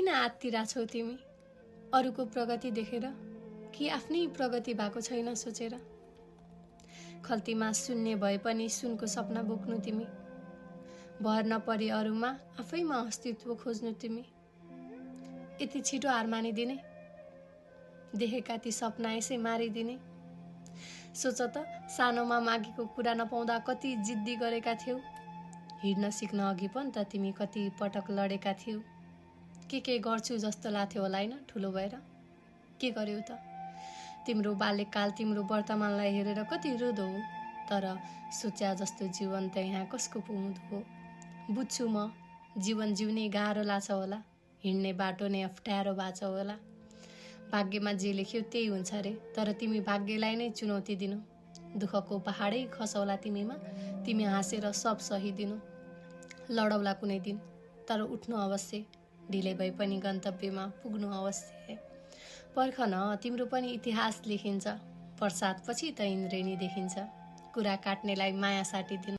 किन आत्तिरा छौ तिमी? अरूको प्रगति देखेर कि आफ्नै प्रगति भएको छैन सोचेर? खल्तीमा सुन्ने भए पनि सुनको सपना बोक्नु तिमी, भर नपरे अरूमा आफैमा अस्तित्व खोज्नु तिमी। यति छिटो हार मानिदिने, देखेका ती सपना यसै मारिदिने। सोच त सानोमा मागेको कुरा नपाउँदा कति जिद्दी गरेका थियौ। हिँड्न सिक्न अघि पनि त तिमी कति पटक लडेका थियौ। के गर्छु जस्तो लाग्थ्यो होला हैन ठुलो भएर? के गर्यौ त? तिम्रो बाल्यकाल तिम्रो वर्तमानलाई हेरेर कति रुदो हो। तर सोच्या जस्तो जीवन त यहाँ कसको पो हुँदो हो। बुझ्छु म, जीवन जिउने गाह्रो लाग्छ होला, हिँड्ने बाटो नै अप्ठ्यारो बाँच होला। भाग्यमा जे लेख्यो त्यही हुन्छ रे, तर तिमी भाग्यलाई नै चुनौती दिनु। दुःखको पहाडै खसौला तिमीमा, तिमी हाँसेर सब सहिदिनु। लडौला कुनै दिन, तर उठ्नु अवश्य, ढिलै भए पनि गन्तव्यमा पुग्नु अवश्य। पर्ख न, तिम्रो पनि इतिहास लेखिन्छ, वर्षात पछि त इन्द्रेणी देखिन्छ। कुरा काट्नेलाई माया साटिदिनु।